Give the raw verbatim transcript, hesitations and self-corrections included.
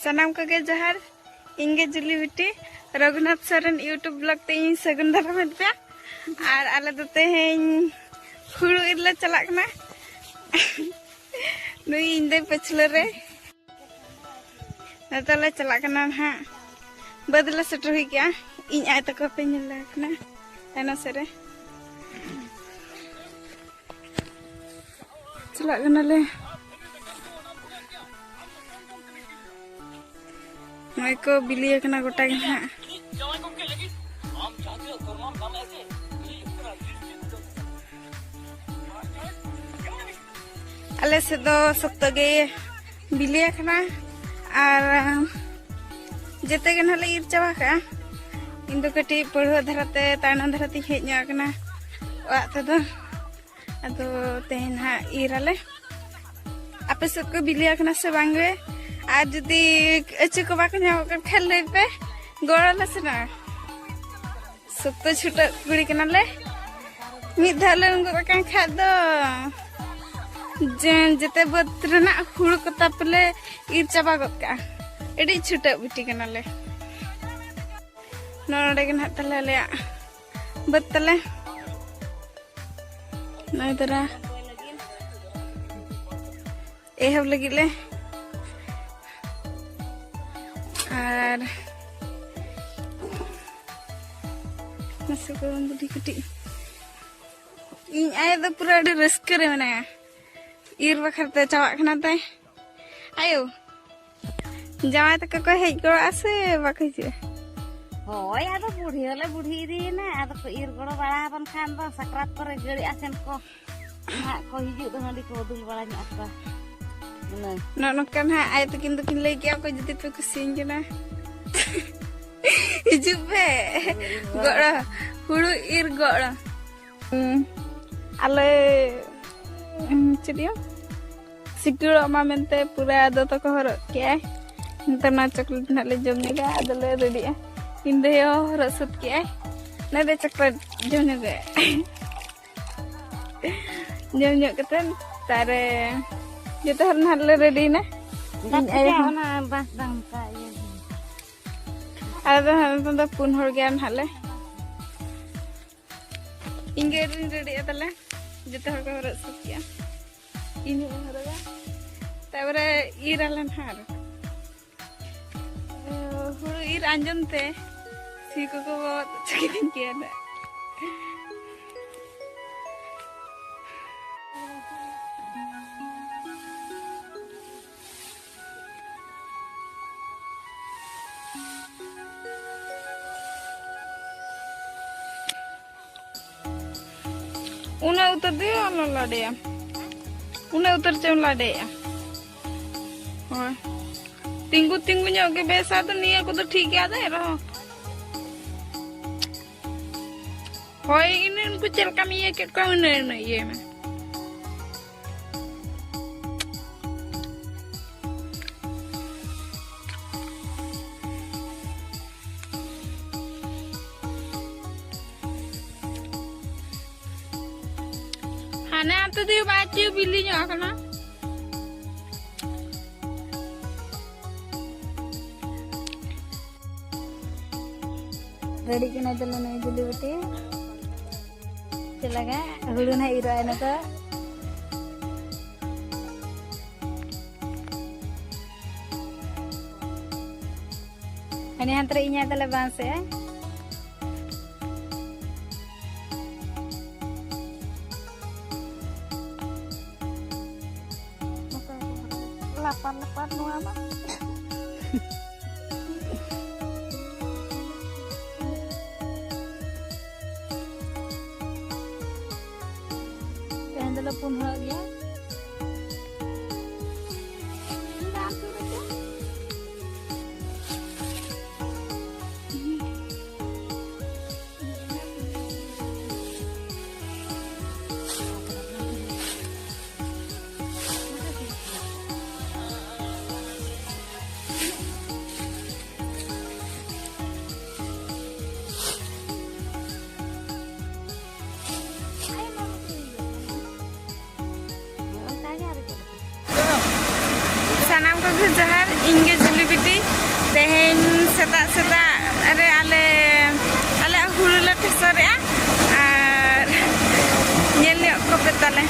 ᱥᱟᱱᱟᱢ ᱠᱚᱜᱮ ᱡᱚᱦᱟᱨ᱾ ᱤᱧ ᱜᱮ ᱡᱩᱞᱤ ᱵᱤᱴᱤ᱾ ᱨᱚᱜᱷᱩᱱᱟᱛᱷ ᱥᱚᱨᱮᱱ YouTube vlog ᱛᱮ ᱤᱧ ᱥᱟᱹᱜᱩᱱ ᱫᱟᱨᱟᱢᱮᱫ ᱯᱮᱭᱟ᱾ ᱟᱨ ᱟᱞᱮ ᱫᱚ ᱛᱮᱦᱮᱧ ᱦᱩᱲᱩ ᱤᱨ ᱞᱮ ᱪᱟᱞᱟᱜ ᱠᱟᱱᱟ᱾ ᱱᱩᱭ ᱤᱧ ᱫᱚᱭ ᱯᱟᱹᱪᱷᱞᱟᱹ ᱨᱮ᱾ ᱱᱤᱛᱚᱜ ᱞᱮ ᱪᱟᱞᱟᱜ ᱠᱟᱱᱟ ᱱᱟᱦᱟᱜ᱾ ᱵᱟᱹᱫᱽ ᱞᱮ ᱥᱮᱴᱮᱨ ᱦᱩᱭ ᱠᱮᱜᱼᱟ᱾ ᱤᱧ ᱟᱭ ᱛᱟᱠᱚ ᱯᱮ ᱧᱮᱞ ᱫᱟᱲᱮᱭᱟᱜ ᱠᱟᱱᱟ ᱛᱟᱭᱱᱚᱢ ᱥᱮᱫ ᱨᱮ᱾ ᱪᱟᱞᱟᱜ ᱠᱟᱱᱟᱞᱮ᱾ ᱱᱚᱜᱼᱚᱭ ᱠᱚ ᱵᱤᱞᱤ ᱟᱠᱟᱱᱟ ᱜᱚᱴᱟ ᱜᱮ ᱱᱟᱦᱟᱜ᱾ ᱟᱞᱮ ᱥᱮᱫ ᱫᱚ ᱥᱚᱠᱛᱚ ᱜᱮ ᱵᱤᱞᱤ ᱟᱠᱟᱱᱟ ᱟᱨ ᱡᱮᱛᱮ ᱜᱮ ᱱᱟᱦᱟᱜ ᱞᱮ ᱤᱨ ᱪᱟᱵᱟ ᱠᱟᱜᱼᱟ᱾ ᱤᱧ ᱫᱚ ᱠᱟᱹᱴᱤᱡ ᱯᱟᱹᱲᱦᱟᱹ ᱫᱷᱟᱨᱟᱛᱮ ᱛᱟᱭᱱᱚᱢ ᱫᱷᱟᱨᱟᱛᱤᱧ ᱦᱮᱡ ᱧᱚᱜ ᱟᱠᱟᱱᱟ ᱚᱲᱟᱜ ᱛᱮᱫᱚ᱾ ᱟᱫᱚ ᱛᱮᱦᱮᱧ ᱱᱟᱦᱟᱜ ᱤᱨ ᱟᱞᱮ᱾ ᱟᱯᱮ ᱥᱮᱫ ᱠᱚ ᱵᱤᱞᱤ ᱟᱠᱟᱱᱟ ᱥᱮ ᱵᱟᱝ ᱜᱮ? ᱟᱨ ᱡᱩᱫᱤ ᱟᱹᱪᱩ ᱠᱚ ᱵᱟᱠᱚ ᱧᱟᱢᱚᱜ ᱠᱟᱱ ᱠᱷᱟᱱ ᱞᱟᱹᱭ ᱯᱮ, ᱜᱚᱲᱚ ᱞᱮ ᱥᱮᱱᱚᱜᱼᱟ᱾ ᱥᱚᱠᱛᱚ ᱪᱷᱩᱴᱟᱹᱜ ᱠᱩᱲᱤ ᱠᱟᱱᱟᱞᱮ᱾ ᱢᱤᱫ ᱫᱷᱟᱣ ᱞᱮ ᱩᱰᱩᱠ ᱟᱠᱟᱱ ᱠᱷᱟᱡ ᱫᱚ ᱡᱮ-, ᱡᱮᱛᱮ ᱵᱟᱹᱫᱽ ᱨᱮᱱᱟᱜ ᱦᱩᱲᱩ ᱠᱚ ᱛᱟᱯᱮ ᱞᱮ ᱤᱨ ᱪᱟᱵᱟ ᱜᱚᱫ ᱠᱟᱜᱼᱟ᱾ ᱟᱹᱰᱤ ᱪᱷᱩᱴᱟᱹᱜ ᱵᱤᱴᱤ ᱠᱟᱱᱟᱞᱮ᱾ ᱱᱚᱰᱮ ᱜᱮ ᱱᱟᱦᱟᱜ ᱛᱟᱞᱮ ᱟᱞᱮᱭᱟᱜ ᱵᱟᱹᱫᱽ ᱛᱟᱞᱮ᱾ ᱱᱚᱜᱼᱚᱭ ᱛᱟᱨᱟ ᱮᱦᱚᱵ ᱞᱟᱹᱜᱤᱫ ᱞᱮ᱾ ᱟᱨ ᱢᱟᱥᱮ ᱠᱚ ᱵᱩᱰᱷᱤ ᱠᱟᱹᱴᱤᱡ, ᱤᱧ ᱟᱭᱳ ᱫᱚ ᱯᱩᱨᱟᱹ ᱟᱹᱰᱤ ᱨᱟᱹᱥᱠᱟᱹ ᱨᱮ ᱢᱮᱱᱟᱭᱟ᱾ ᱤᱨ ᱵᱟᱠᱷᱨᱟ ᱛᱮ ᱪᱟᱞᱟᱜ ᱠᱟᱱᱟ ᱛᱟᱭ᱾ ᱟᱭᱳ, ᱡᱟᱶᱟᱭ ᱛᱟᱠᱚ ᱠᱚ ᱦᱮᱡ ᱜᱚᱲᱚᱜᱼᱟ ᱥᱮ ᱵᱟᱠᱚ ᱦᱤᱡᱩᱜᱼᱟ? ᱦᱳᱭ, ᱟᱫᱚ ᱵᱩᱲᱦᱤ ᱦᱚᱸᱞᱮ ᱵᱩᱲᱦᱤ ᱤᱫᱤᱭᱮᱱᱟ, ᱟᱫᱚ ᱠᱚ ᱤᱨ ᱜᱚᱲᱚ ᱵᱟᱲᱟ ᱟᱵᱚᱱ ᱠᱷᱟᱱ ᱫᱚ ᱥᱟᱠᱨᱟᱛ ᱠᱚᱨᱮ ᱜᱟᱹᱲᱤ ᱟᱥᱮᱱ ᱠᱚ ᱱᱟᱦᱟᱜ ᱠᱚ ᱦᱤᱡᱩᱜ ᱫᱚ ᱦᱟᱺᱰᱤ ᱠᱚ ᱫᱩᱞ ᱵᱟᱲᱟ ᱧᱚᱜ ᱟᱠᱚᱣᱟ᱾ ᱦᱩᱱᱟᱹᱝ᱾ ᱱᱚᱜᱼᱚ ᱱᱚᱝᱠᱟ ᱱᱟᱦᱟᱜ ᱟᱭᱳ ᱛᱟᱹᱠᱤᱱ ᱫᱚᱠᱤᱱ ᱞᱟᱹᱭ ᱠᱮᱜᱼᱟ, ᱚᱠᱚᱭ ᱡᱩᱫᱤ ᱯᱮ ᱠᱩᱥᱤᱭᱟᱹᱧ ᱠᱟᱱᱟ᱾ ᱦᱤᱡᱩᱜ ᱯᱮ᱾ ᱦᱩᱲᱩ ᱤᱨ ᱜᱚᱲᱚ᱾ ᱜᱚᱲᱚ᱾ ᱦᱩᱲᱩ ᱤᱨ ᱜᱚᱲᱚ᱾ ᱦᱩᱸ᱾ ᱟᱞᱮ, ᱩᱸ, ᱪᱮᱫ ᱤᱭᱟᱹ? ᱥᱤᱠᱲᱚᱜ ᱢᱟ ᱢᱮᱱᱛᱮ ᱯᱩᱨᱟᱹ ᱫᱚᱛᱚ ᱠᱚ ᱦᱚᱨᱚᱜ ᱠᱮᱜᱼᱟᱭ᱾ ᱱᱤᱛᱚᱜ ᱱᱚᱣᱟ ᱪᱚᱠᱞᱮᱴ ᱱᱟᱦᱟᱜ ᱞᱮ ᱡᱚᱢ ᱧᱚᱜᱟ, ᱟᱫᱚ ᱞᱮ ᱨᱮᱰᱤᱜᱼᱟ᱾ ᱤᱧ ᱫᱚᱭᱚ ᱦᱚᱨᱚᱜ ᱥᱟᱹᱛ ᱠᱮᱜᱼᱟᱭ᱾ ᱱᱚᱰᱮ ᱪᱚᱠᱞᱮᱴ ᱡᱚᱢ ᱧᱚᱜᱟᱭ᱾ ᱡᱚᱢ ᱧᱚᱜ ᱠᱟᱛᱮᱫ ᱛᱟᱨᱮ ᱡᱚᱛᱚ ᱦᱚᱲ ᱱᱟᱦᱟᱜ ᱞᱮ ᱨᱮᱰᱤᱭᱮᱱᱟ᱾ ᱤᱧ ᱟᱭᱳ ᱦᱚᱸ᱾ ᱚᱱᱟ ᱵᱟᱥ ᱫᱟᱢ ᱠᱟ ᱤᱭᱟᱹ ᱜᱮ᱾ ᱟᱞᱮ ᱫᱚ ᱦᱟᱸᱜ ᱱᱤᱛᱚᱝ ᱫᱚ ᱯᱩᱱ ᱦᱚᱲ ᱜᱮ ᱱᱟᱦᱟᱜ ᱞᱮ᱾ ᱤᱧ ᱜᱮ ᱟᱹᱣᱨᱤᱧ ᱨᱮᱰᱤᱜᱼᱟ ᱛᱟᱞᱮ, ᱡᱚᱛᱚ ᱦᱚᱲ ᱠᱚ ᱦᱚᱨᱚᱜ ᱥᱟᱹᱛ ᱠᱮᱜᱼᱟ᱾ ᱤᱧ ᱦᱚᱸᱧ ᱦᱚᱨᱚᱜᱟ᱾ ᱛᱟᱯᱚᱨᱮ ᱤᱨ ᱟᱞᱮ ᱱᱟᱦᱟᱜ᱾ ᱦᱩᱲᱩ ᱤᱨ ᱟᱸᱡᱚᱢ ᱛᱮ ᱥᱤ ᱠᱚᱠᱚ ᱵᱚᱛ ᱦᱚᱪᱚ ᱠᱤᱫᱤᱧ ᱜᱮᱭᱟ ᱱᱟᱜ᱾ ᱩᱱᱟᱹᱜ ᱩᱛᱟᱹᱨ ᱫᱚ ᱟᱞᱚ ᱞᱟᱰᱮᱭᱟ, ᱩᱱᱟᱹᱜ ᱩᱛᱟᱹᱨ ᱪᱮᱫ ᱮᱢ ᱞᱟᱰᱮᱭᱟ? ᱦᱳᱭ, ᱛᱤᱸᱜᱩ ᱛᱤᱸᱜᱩ ᱧᱚᱜ ᱜᱮ ᱵᱮᱥᱟ᱾ ᱟᱫᱚ ᱱᱤᱭᱟᱹ ᱠᱚᱫᱚ ᱴᱷᱤᱠ ᱜᱮᱭᱟ, ᱟᱫᱚ ᱮᱱᱨᱮᱦᱚᱸ ᱦᱳᱭ, ᱤᱱᱟᱹ ᱩᱱᱠᱩ ᱪᱮᱫ ᱞᱮᱠᱟᱢ ᱤᱭᱟᱹ ᱠᱮᱫ ᱠᱚᱣᱟ, ᱩᱱᱟᱹᱜ ᱩᱱᱟᱹᱜ ᱤᱭᱟᱹᱭ ᱢᱮ᱾ ᱦᱟᱱᱮ ᱦᱟᱱᱛᱮ ᱫᱚ ᱵᱟᱭ ᱪᱮᱫ ᱵᱤᱞᱤ ᱧᱚᱜ ᱟᱠᱟᱱᱟ᱾ ᱨᱮᱰᱤᱜ ᱠᱟᱱᱟᱭ ᱛᱟᱞᱮ ᱱᱩᱭ ᱡᱩᱞᱤ ᱵᱤᱴᱤ᱾ ᱪᱮᱫ ᱞᱮᱠᱟ ᱦᱩᱲᱩ ᱱᱟᱦᱟᱜ ᱤᱨᱚᱜ ᱟᱭ ᱱᱤᱛᱚᱜ᱾ ᱦᱟᱱᱮ ᱦᱟᱱᱛᱮ ᱨᱮ ᱤᱧ ᱟᱭ ᱛᱟᱞᱮ ᱵᱟᱝ ᱥᱮ᱾ ᱞᱟᱯᱟᱨ ᱞᱟᱯᱟᱨ ᱱᱚᱣᱟ ᱢᱟ᱾ ᱛᱮᱦᱮᱧ ᱫᱚᱞᱮ ᱯᱩᱱ ᱦᱚᱲᱚᱜ ᱜᱮᱭᱟ᱾ ᱡᱚᱦᱟᱨ, ᱤᱧ ᱜᱮ ᱡᱩᱞᱤ ᱵᱤᱴᱤ᱾ ᱛᱮᱦᱮᱧ ᱥᱮᱛᱟᱜ ᱥᱮᱛᱟᱜ ᱨᱮ ᱟᱞᱮ, ᱟᱞᱮᱭᱟᱜ ᱦᱩᱲᱩ ᱞᱮ ᱴᱷᱮᱥᱚᱨᱮᱜᱼᱟ ᱟᱨ ᱧᱮᱞ ᱧᱚᱜ ᱠᱚᱯᱮ ᱛᱟᱞᱮ᱾